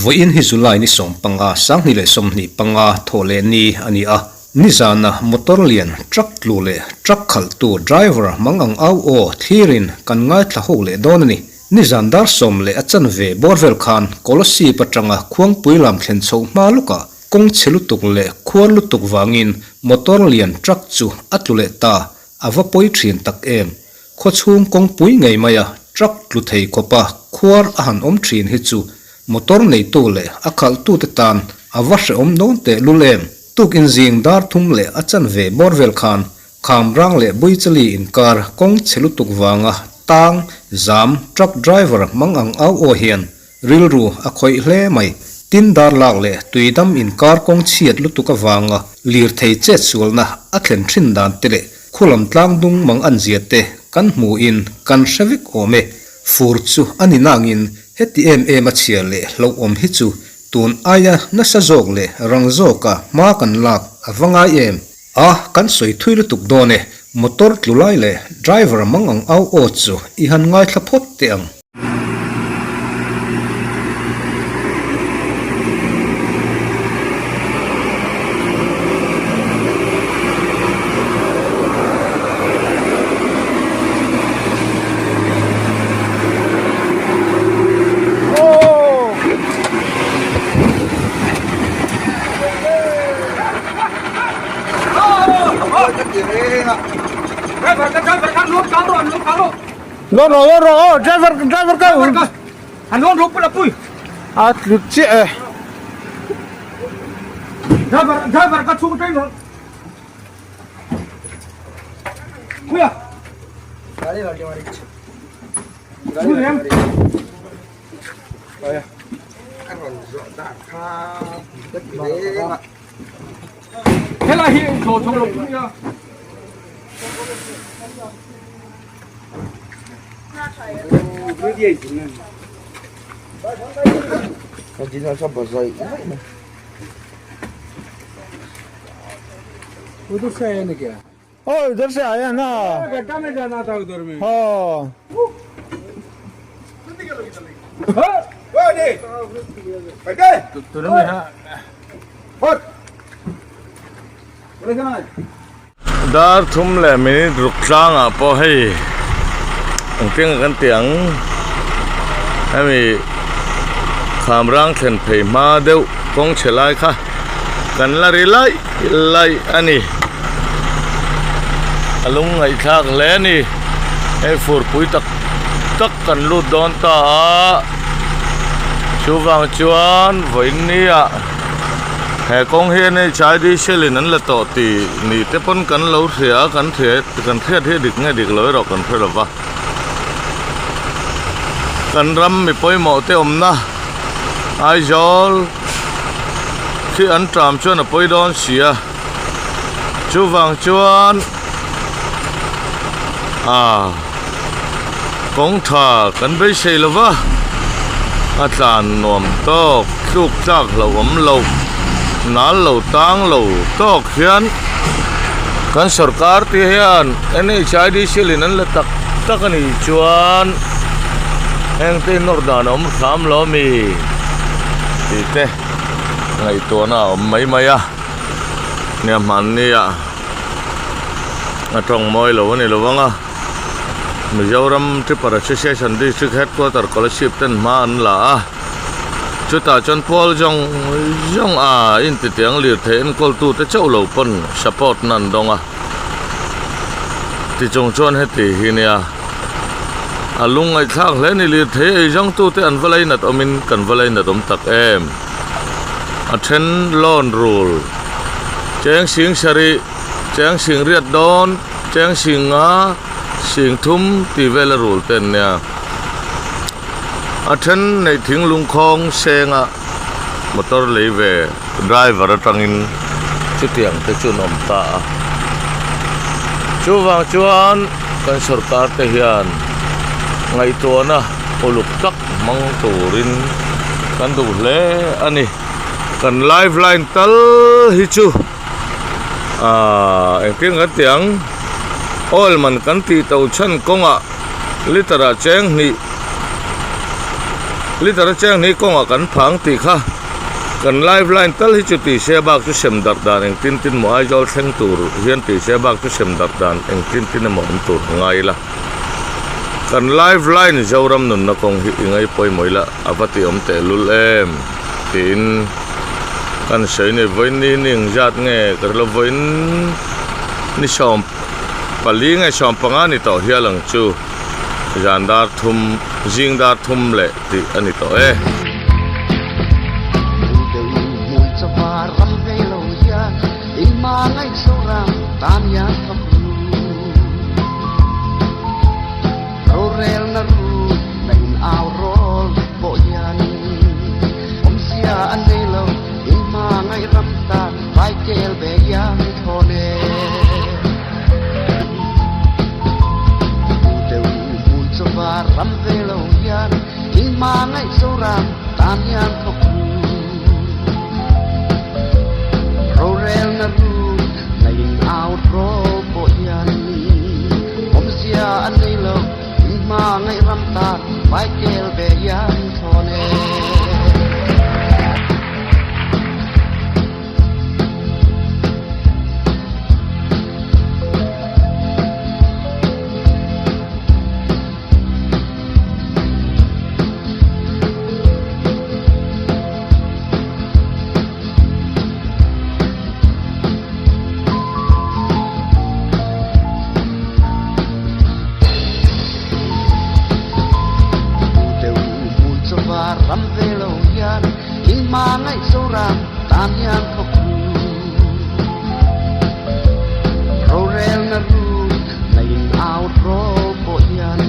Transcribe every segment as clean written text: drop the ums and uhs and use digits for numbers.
Vawiin hi July ni 15, 2025 thawh leh ni a ni a. Nizana motor lian truck tlu leh truck khalhtu driver mang ang au aw thlirin kan ngaithla ho leh dawn a ni. Nizan dar sawm leh a chanve bawr vel khan Kolasib atanga Khuangpui lam thlen chhoh hma lawkah kawng chhe lutuk leh khuar lutuk vangin motor lian truck chu a tlu leh ta, a va pawi thin tak em. Khawchhung kawngpui ngei maia truck tlu thei khawpa khuar a han awm thin hi chu motor neitu leh a khalhtute tan a va hrehawm dawn tehlul em. Tukin zing dar thum leh a chanve bawr vel khan Khamrang leh Buichali inkar kawng chhe lutuk vanga tang, zam, truck driver hmang ang au aw hian rilru a khawih hle mai. Tin dar lak leh tuidam inkar kawng chhiat lutuk avanga lirthei chet sualna a thlen thin dan te leh khulam tlang dung mang an zia te kan hmuhin kan hre vek awm e. Fur chu a ni nangin heti em em a chhia leh hlauhawm hi chu tun aia nasa zawk leh rang zawka hma kan lak a va ngai em. A, kan sawi thui lutuk dawn e, motor tlu lai leh driver mang ang au aw chu i han ngaithla phawt teh ang. Lon rawh lon rawh aw driver driver ka an lon rawh pula pui a tlu chiah e driver driver ka chhung train rawh puia gari gari mari gari gari Helai hi thaw chho lo pui a. उधर से आया ना क्या ओ इधर से आया ना गड्ढा में जाना था उधर में हाँ Dar thum leh minute ruk tlangah pawh hei engtin nge kan tih ang hemi khamrang thlen phei hma deuh kawng chhe lai kha kan la ri laih laih a ni a lung ngaihthlak hle a ni hei furpui tak tak kan lut dawn ta a chuvang chuan vawiin nia he kawng hi NHIDCL in an la tawh tih ni te pawn kan lo hria a kan hria kan hriat hi a dik nge dik lo erawh kan hre lo va kan ram mi pawimawh te awmna Aizawl khi an tram chuan a pawi dawn si a chuvang chuan ah kawng tha kan beisei lo va a tlan nuam tawk tluk tlak hlauhawm lo nal lo tang lo tawk hian kan sawrkar te hian N_H_I_D_C in an la tak tak a nih chuan heng te nawr dan a awm hram lo ami tih te ngaihtuahna a awm mai mai a nia hmanni ah a tawng mawi lo a ni lo vang a Mizoram Tripper Association District Headquarter Kolasib ten hma an la a chutah chuan pawl zawng zawng a intitiang lirthei enkawltu te chauh lo pawn support na an dawng a tichung chuan heti hi nia a lungngaihthlak hle ni lirthei ei zawngtute an va lainat awmin kan va lainat awm tak em a then loan rul cheng sing sarih cheng sing riat dawn cheng sing nga sing thum tih vel a rul te an nia a then neih thing lungkhawng senga motor lei ve driver atangin chutiang te chu an awm ta a chuvang chuan kan sawrkar te hian ngaihtuahna uluk tak hmang turin kan duh hle a ni kan live line tal hi chu ahh engtin kan ti ang. Oil man kan tih to chhan kawngah liter ah cheng hnih liter a cheng hnih kawngah kan phang tih kha kan live line tal hi chu tih se bak chu sem darh dan engtin tin maw Aizawl thleng tur hian tih se bak chu sem darh dan engtin tin emaw awm tur a ngai ila. Kan live line Zoram nunna kawng hi i ngai pawimawh ila a va ti awm teh lul em tiin kan sawi ni vawiin ni ni engzat nge ka hrelo vawiin ni 14 nge 15 ni tawh hial ang chu zan dar thum zing dar thum leh tih a ni tawh e. Rorelna rut na in au rawl pawh hian awmzia a nei lo, in hma ngaih ram tan vai kel ve hian thawn e. U deuh hmun chawva ram ve lo hian in hma ngaih Zoram tan hian thawk ru. Rorelna rut na in au rawl pawh hian awmzia a nei lo, in hma ngaih ram tan vai kel ve hian thawn e. Deuh hmun chawva ram ve lo hian in hma ngaih Zoram tan hian thawk ru. Rorelna rut na in au rawl pawh hian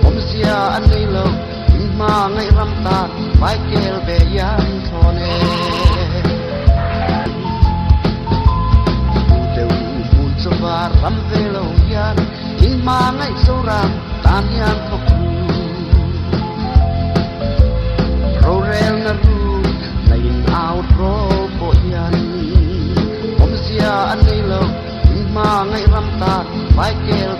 awmzia a nei lo. In hma ngaih ram tan vai kel ve hian thawn e. U deuh hmun chawva ram ve lo hian in hma ngaih Zoram tan hian thawk ru. Rorelna rut na in au rawl pawh hian awmzia a nei lo. In hma ngaih ram tan vai kel.